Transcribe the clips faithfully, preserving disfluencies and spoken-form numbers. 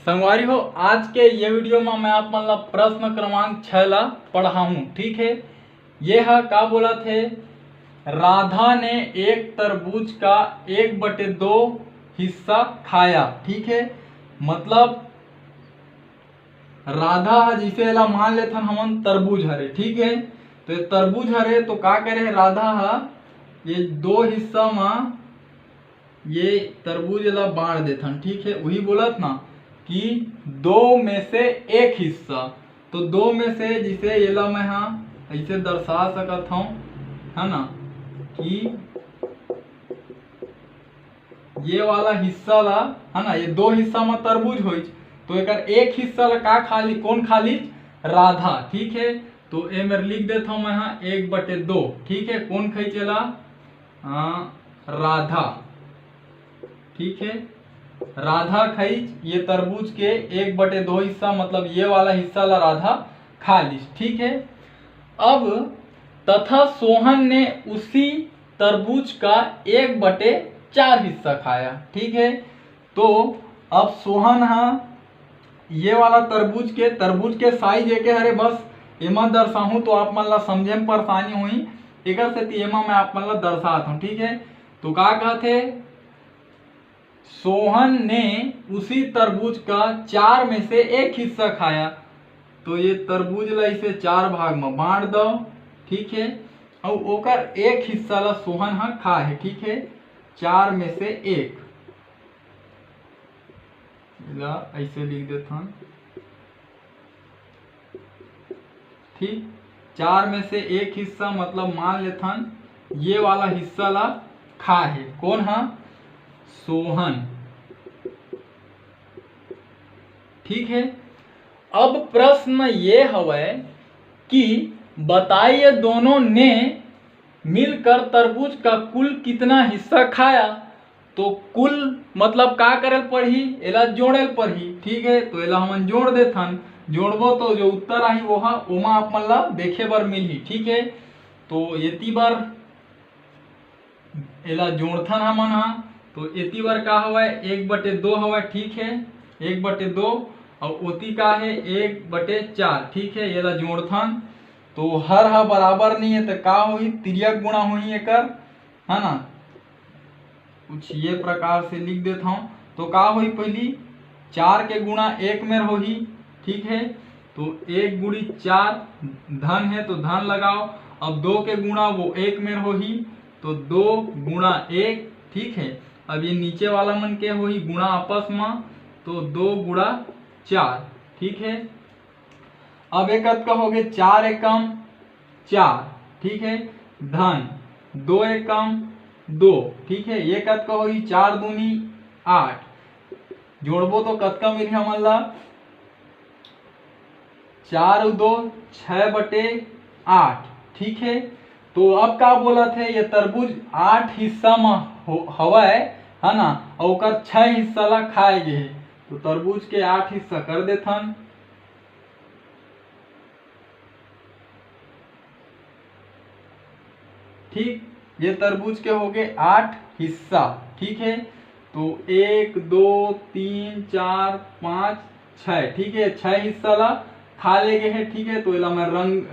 संगवारी हो, आज के ये वीडियो में मैं आप मन ला प्रश्न क्रमांक छह ला पढ़ाहूँ। ठीक है, ये हा का बोलत हे, राधा ने एक तरबूज का एक बटे दो हिस्सा खाया। ठीक है, मतलब राधा हा, जैसे एला मान लेथन हमन तरबूज हरे, ठीक है, तो ये तरबूज हरे तो का करे राधा हा, ये दो हिस्सा मा ये तरबूज ला बांट देथन। ठीक है, वही बोलत ना कि दो में से एक हिस्सा, तो दो में से, जिसे एला मैं हा ऐसे दर्शा सकत हूँ, है ना, कि ये वाला हिस्सा ला, है ना, ये दो हिस्सा में तरबूज होइच, तो एकर एक हिस्सा ला का खा ली, कौन खा ली? राधा। ठीक है, तो ए मेर लिख देता हूँ मैं हा एक बटे दो। ठीक है, कौन खाई चला? हाँ, राधा। ठीक है, राधा खाई ये तरबूज के एक बटे दो हिस्सा, मतलब ये वाला हिस्सा ला राधा खा ली। ठीक है, अब तथा सोहन ने उसी तरबूज का एक बटे चार हिस्सा खाया। ठीक है, तो अब सोहन हा ये वाला तरबूज के, तरबूज के साइज एके हरे, बस एमा दर्शाहूँ तो आप मन ला समझे में परेशानी होही, एकर सेती एमा मैं आप मन ला दर्शात हूँ। ठीक है, तो का कहत हे, सोहन ने उसी तरबूज का चार में से एक हिस्सा खाया। तो ये तरबूज ला इसे चार भाग में बांट दो। ठीक है, और ओकर एक हिस्सा ला सोहन हा खा है। ठीक है, चार में से एक, ला ऐसे लिख देथन। ठीक, चार में से एक हिस्सा, मतलब मान लेथन ये वाला हिस्सा ला खा है। कौन हा? सोहन। ठीक है, अब प्रश्न ये हवय कि बताइए, दोनों ने मिलकर तरबूज का कुल कितना हिस्सा खाया? तो कुल मतलब का करे ल पड़ही? एला जोड़े ल पड़ही। ठीक है, तो एला हमन जोड़ देथन। जोड़बो तो जो उत्तर आही, वो हा, ओमा आप मन ला देखे बर मिलही। ठीक है, तो एती बर एला जोड़थन हमन हा। तो एती बर का हवय? एक बटे दो हवय। ठीक है, एक बटे दो, और ओती का है? एक बटे चार। ठीक है, एला जोड़थन तो हर हा बराबर नहीं है, तो का होही? तिर्यक गुणा होही एकर, है ना। कुछ ये प्रकार से लिख देता हूँ। तो का होही? पहली चार के गुणा एक मेर होही। ठीक है, तो एक गुणी चार धन है, तो धन लगाओ। अब दो के गुणा वो एक मेर होही, तो दो गुणा एक। ठीक है, अब ये नीचे वाला मन के होही गुणा आपस में, तो दो गुणा चार। ठीक है, अब ये कतका हो गए? चार एकम चार। ठीक है, धन दो एकम दो। ठीक है, ये कतका होही? चार दूनी आठ। जोड़बो तो कतका मिलही हमन ला? चार दो छः बटे आठ। ठीक है, तो अब का बोलत है, ये तरबूज आठ हिस्सा में हो-, हवय, है ना, और ओकर छः हिस्सा ला खाए गे हे। तो तरबूज के आठ हिस्सा कर देथन। ठीक, ये तरबूज के हो गए आठ हिस्सा। ठीक है, तो एक, दो, तीन, चार, पाँच, छः। ठीक है, छः हिस्सा ला खा ले गे हे। ठीक है, तो एला मैं रंग,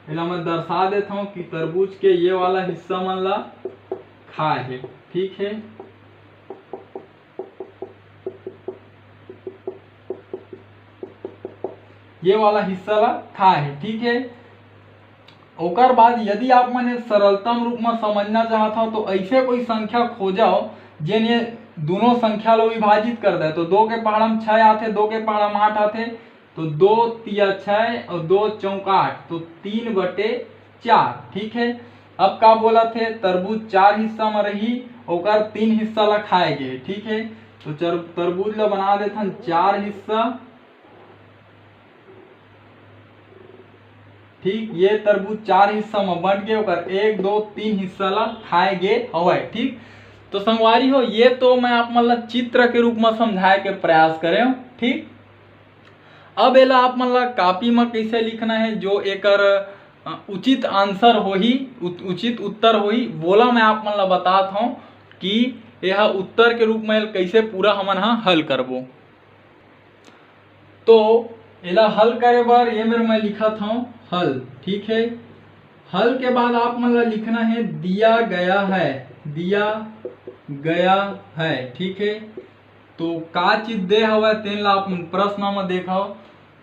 एला मैं दर्शा देता हूँ कि तरबूज के ये वाला हिस्सा मन ला खाए हे। ठीक है, ये वाला हिस्सा ला खाए हे। ठीक है, ओकर बाद यदि आप मन सरलतम रूप में समझना चाहत हो तो ऐसे कोई संख्या खोजो जेन ये दोनों संख्या ला विभाजित कर दे। तो दो के पहाड़ा में छः आथे, दो के पहाड़ा में आठ आथे, तो दो तिया छः और दो चौक आठ, तो तीन बटे चार। ठीक है, अब का बोलत हे, तरबूज चार हिस्सा में रही, ओकर तीन हिस्सा ला खाए गे। ठीक है, तो चर-, तरबूज ला बना देथन चार हिस्सा। ठीक, ये तरबूज चार हिस्सा में बंट के ओकर एक, दो, तीन हिस्सा ला खाए गे हवय। ठीक, तो संगवारी हो, ये तो मैं आप मन ला चित्र के रूप में समझाए के प्रयास करे हूँ। ठीक, अब एला आप मन ला कॉपी में कैसे लिखना है, जो एकर अ, उचित आंसर होही, उत-, उचित उत्तर होही, वोला मैं आप मन ला बतात हूँ कि यह उत्तर के रूप में कैसे पूरा हमन ह हल करबो। तो एला हल करे बर ये मेर मैं लिखत हूँ हल, ठीक है। हल के बाद आप मन ला लिखना है दिया गया है, दिया गया है, ठीक है। तो का चीज दे हवय तेन ला आप मन प्रश्न में देखो।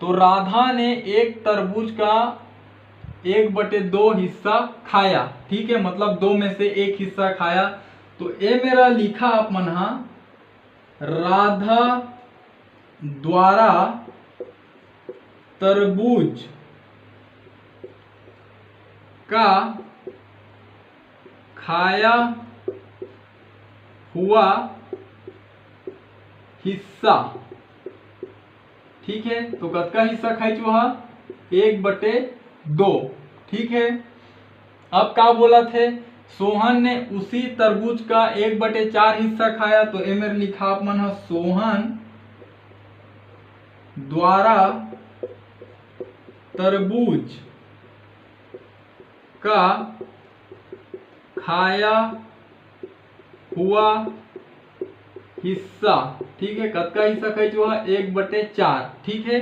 तो राधा ने एक तरबूज का एक बटे दो हिस्सा खाया, ठीक है, मतलब दो में से एक हिस्सा खाया। तो ये मेरा लिखा आप मन हा राधा द्वारा तरबूज का खाया हुआ हिस्सा, ठीक है। तो कतका हिस्सा खाइच वह? एक बटे दो, ठीक है। अब का बोलत हे? सोहन ने उसी तरबूज का एक बटे चार हिस्सा खाया। तो एमेर लिखा आप मन ह सोहन द्वारा तरबूज का खाया हुआ हिस्सा, ठीक है, कतका हिस्सा खाइच वह? एक बटे चार, ठीक है।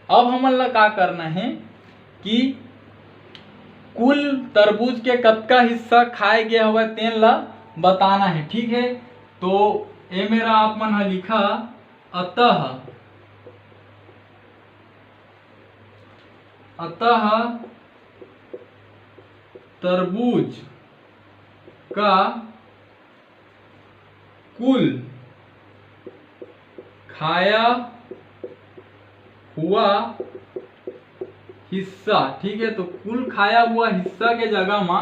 अब हमन ला का करना है कि कुल तरबूज के कतका हिस्सा खाए गे हवय तेन ला बताना है, ठीक है। तो ए मेरा आप मन ह लिखा अतः, अतः तरबूज का कुल खाया हुआ हिस्सा, ठीक है, तो कुल खाया हुआ हिस्सा के जगह मा,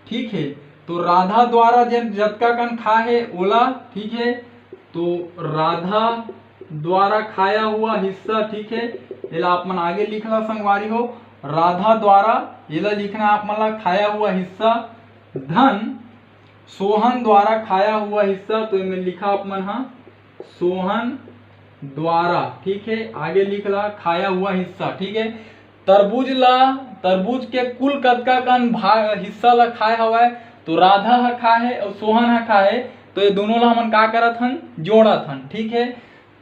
ठीक है, तो राधा द्वारा जेन जतका कन खा है ओला, ठीक है, तो राधा द्वारा खाया हुआ हिस्सा, ठीक है, एला आप मन आगे लिखला संगवारी हो, राधा द्वारा एला लिखना आप मन ला खाया हुआ हिस्सा धन सोहन द्वारा खाया हुआ हिस्सा, तो एमे लिखा आप मन हा सोहन द्वारा, ठीक है, आगे लिख ला खाया हुआ हिस्सा, ठीक है। तरबूज ला, तरबूज के कुल कतका कन भाग हिस्सा ला खाए हवय, तो राधा ह खाए है और सोहन ह खाए है, तो ये दोनों ला हमन का करत हन, जोड़त हन, ठीक है।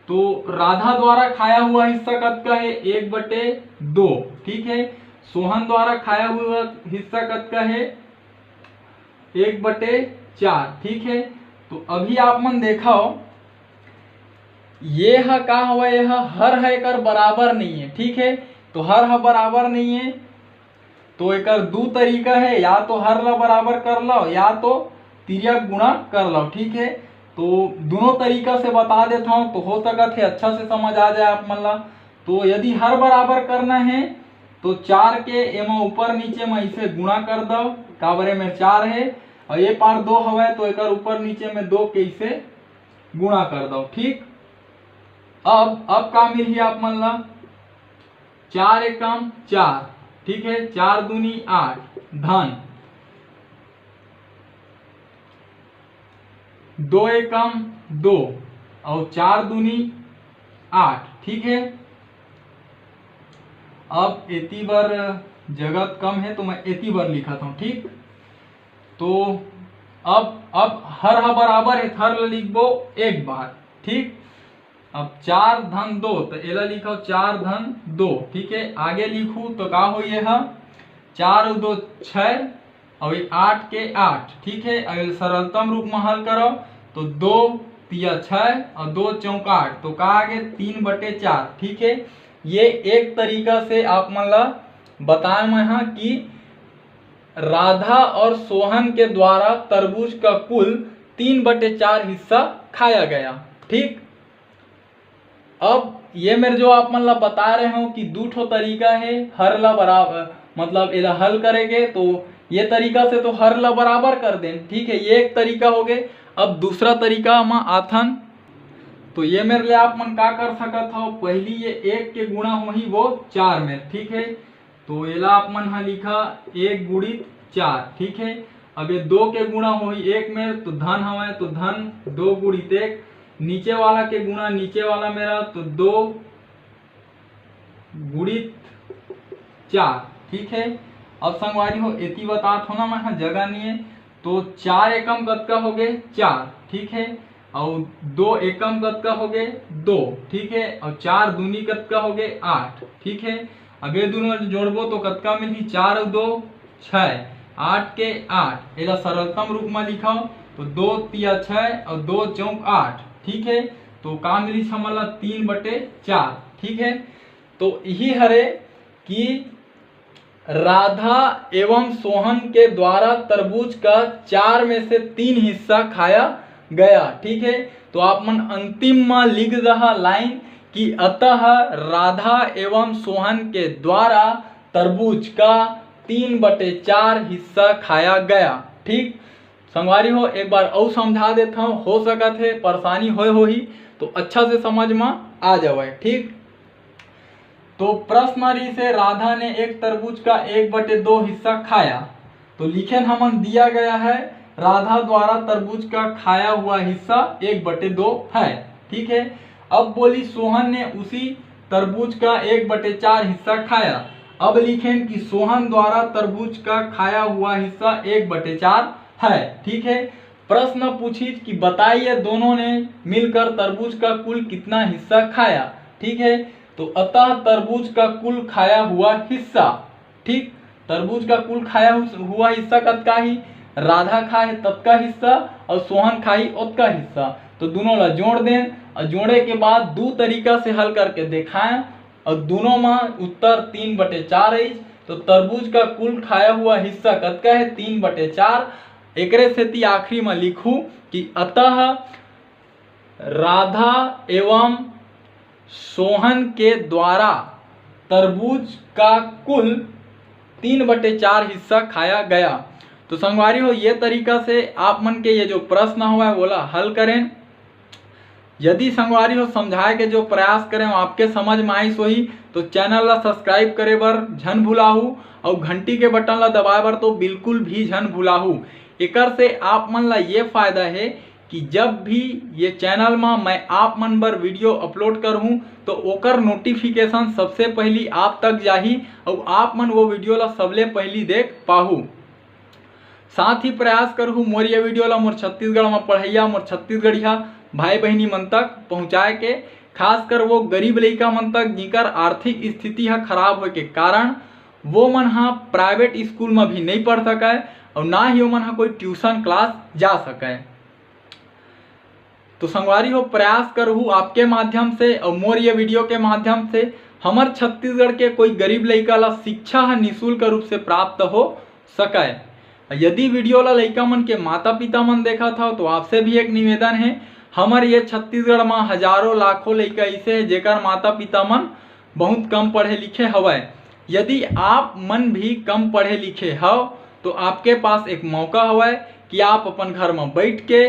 तो राधा द्वारा खाया हुआ हिस्सा कतका है, एक बटे दो, ठीक है। सोहन द्वारा खाया हुआ हिस्सा कतका है, एक बटे चार, ठीक है। तो अभी आप मन देखो, ये ह का हवय, ये ह हर ह एकर बराबर नहीं है, ठीक है। तो हर ह बराबर नहीं है, तो एकर दू तरीका है, या तो हर ला बराबर कर लो या तो तिर्यक गुणा कर लो, ठीक है। तो दोनों तरीका से बता देता हूँ, तो हो सकत है अच्छा से समझ आ जाए आप मन ला। तो यदि हर बराबर करना है तो चार के एमा ऊपर नीचे में इसे गुणा कर दो, काबर एमे चार है और ये पार दो हवय, तो एकर ऊपर नीचे में दो के इसे गुणा कर दो, ठीक। अब अब का मिलही आप मन ला, चार एकम चार, ठीक है, चार दूनी आठ, धन दो एकम दो और चार दूनी आठ, ठीक है। अब एती बर जगत कम है तो मैं एती बर लिखत हूँ, ठीक। तो अब अब हर ह बराबर है, हर ल लिखबो एक बार, ठीक। अब चार धन दो, तो एला लिखो चार धन दो, ठीक है। आगे लिखू तो का हो, ये ह चार दो छः और ये आठ के आठ, ठीक है। अब ये सरलतम रूप में हल करो तो दो तिया छः और दो चौक आठ, तो का आगे तीन बटे चार, ठीक है। ये एक तरीका से आप मन ला बताए मैं हाँ कि राधा और सोहन के द्वारा तरबूज का कुल तीन बटे चार हिस्सा खाया गया, ठीक। अब ये मेर जो आप मन ला बता रहे हो कि दू ठो तरीका है हर ला बराबर, मतलब एला हल करेगे, तो ये तरीका से तो हर ला बराबर कर देन, ठीक है, ये एक तरीका हो गए। अब दूसरा तरीका म आथन, तो ये मेर ले आप मन का कर सकत हो, पहली ये एक के गुणा होही वो चार मेर, ठीक है। तो एला आप मन ह लिखा एक गुणित चार, ठीक है। अब ये दो के गुणा होही एक मेर, तो धन हवय तो धन दो गुणित एक, नीचे वाला के गुणा नीचे वाला मेरा तो दो गुणित चार, ठीक है। अब संगवारी हो एती बतात हो ना मैं ह जगह नहीं है, तो चार एकम कतका हो गए, चार, ठीक है। अउ दो एकम कतका होगे? दो। ठीक है, अउ चार दूनी कतका होगे? आठ। ठीक है, अब ये दोनों जोड़बो तो कतका मिलही? चार अउ दो छः, आठ के आठ। एला सरलतम रूप में लिखव तो दो तिया छः अउ दो चौक आठ। ठीक है, तो का मिलही हमन ला? तीन बटे चार। ठीक है, तो यही हरे कि राधा एवं सोहन के द्वारा तरबूज का चार में से तीन हिस्सा खाया गया। ठीक है, तो आप मन अंतिम में लिख दहा लाइन कि अतः राधा एवं सोहन के द्वारा तरबूज का तीन बटे चार हिस्सा खाया गया। ठीक, संगवारी हो, एक बार अउ समझा देत हव, हो सकत हे परेशानी होय होही तो अच्छा से समझ में आ जावय। ठीक, तो प्रश्न रहिसे राधा ने एक तरबूज का एक बटे दो हिस्सा खाया, तो लिखेन हमन दिया गया है राधा द्वारा तरबूज का खाया हुआ हिस्सा एक बटे दो है। ठीक है, अब बोली सोहन ने उसी तरबूज का एक बटे चार हिस्सा खाया। अब लिखेन कि सोहन द्वारा तरबूज का खाया हुआ हिस्सा एक बटे चार है। ठीक है, प्रश्न पूछित कि बताइए दोनों ने मिलकर तरबूज का कुल कितना हिस्सा खाया। ठीक है, तो अतः तरबूज का कुल खाया हुआ हिस्सा, ठीक, तरबूज का कुल खाया हु-, हुआ हिस्सा कतका ही? राधा खाए ततका हिस्सा अउ सोहन खाही ओतका हिस्सा। तो दोनों ला जोड़ देन अउ जोड़े के बाद दू तरीका से हल करके देखाएं अउ दोनों में उत्तर तीन बटे चार आइस। तो तरबूज का कुल खाया हुआ हिस्सा कतका है? तीन बटे चार। एकरे सेती आखिरी में लिखू कि अतः राधा एवं सोहन के द्वारा तरबूज का कुल तीन बटे चार हिस्सा खाया गया। तो संगवारी हो, ये तरीका से आप मन के ये जो प्रश्न हवय, वोला हल करें। यदि संगवारी हो, समझाए के जो प्रयास करें, वो आपके समझ में आइस होही, तो चैनल ला सब्सक्राइब करे बर झन भुलाहू अउ घंटी के बटन ला दबाए बर तो बिल्कुल भी झन भुलाहू। एकर से आप मन ला ये फायदा है कि जब भी ये चैनल मा मैं आप मन बर वीडियो अपलोड करहूँ, तो ओकर नोटिफिकेशन सबसे पहली आप तक जाही अउ आप मन वो वीडियो ला सबले पहली देख पाहू। साथ ही प्रयास करहूँ मोर ये वीडियो ला मोर छत्तीसगढ़ मा पढ़ैया, मोर छत्तीसगढ़िया भाई बहिनी मन तक पहुँचाए के, खासकर वो गरीब लइका मन तक, जिकर आर्थिक स्थिति ह खराब होए के कारण वो मन ह प्राइवेट स्कूल मा भी नहीं पढ़ सकय अउ ना ही ओमन ह कोई ट्यूशन क्लास जा सकय। तो संगवारी हो, प्रयास करहू आपके माध्यम से और मोर ये वीडियो के माध्यम से हमर छत्तीसगढ़ के कोई गरीब लइका ला शिक्षा ह निशुल्क रूप से प्राप्त हो सकय। यदि वीडियो ला लइका मन के माता पिता मन देखत हव, तो आपसे भी एक निवेदन है, हमर ये छत्तीसगढ़ मा हजारों लाखों लइका ऐसे है जेकर माता पिता मन बहुत कम पढ़े लिखे हवय। यदि आप मन भी कम पढ़े लिखे हव, तो आपके पास एक मौका हवय कि आप अपन घर म बैठ के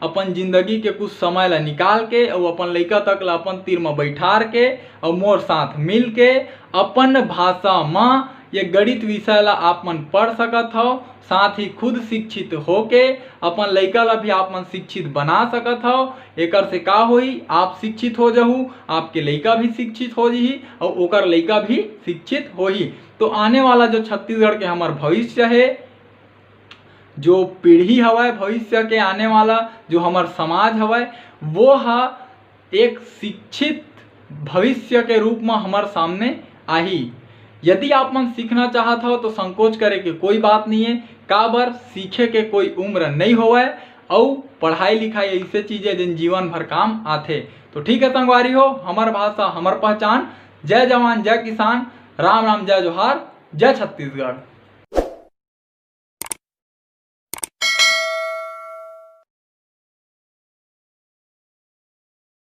अपन जिंदगी के कुछ समय ला निकाल के अउ अपन लइका तक ला अपन तीर म बैठार के अउ मोर साथ मिल के अपन भाषा म ये गणित विषय ला आप मन पढ़ सकत हव। साथ ही खुद शिक्षित होके अपन लइका ला भी आप मन शिक्षित बना सकत हव। एकर से का होही, आप शिक्षित हो जहू, आपके लइका भी शिक्षित हो जही अउ ओकर लइका भी शिक्षित होही। तो आने वाला जो छत्तीसगढ़ के हमर भविष्य है, जो पीढ़ी हवय भविष्य के आने वाला, जो हमर समाज हवय, वो ह एक शिक्षित भविष्य के रूप म हमर सामने आही। यदि आप मन सीखना चाहत हव तो संकोच करे के कोई बात नहीं है, काबर सीखे के कोई उम्र नहीं होवय अउ पढ़ाई लिखाई ऐसे चीज है जिन जीवन भर काम आथे। तो ठीक है संगवारी हो, हमर भाषा हमर पहचान। जय जवान, जय किसान, राम राम, जय जोहार, जय छत्तीसगढ़।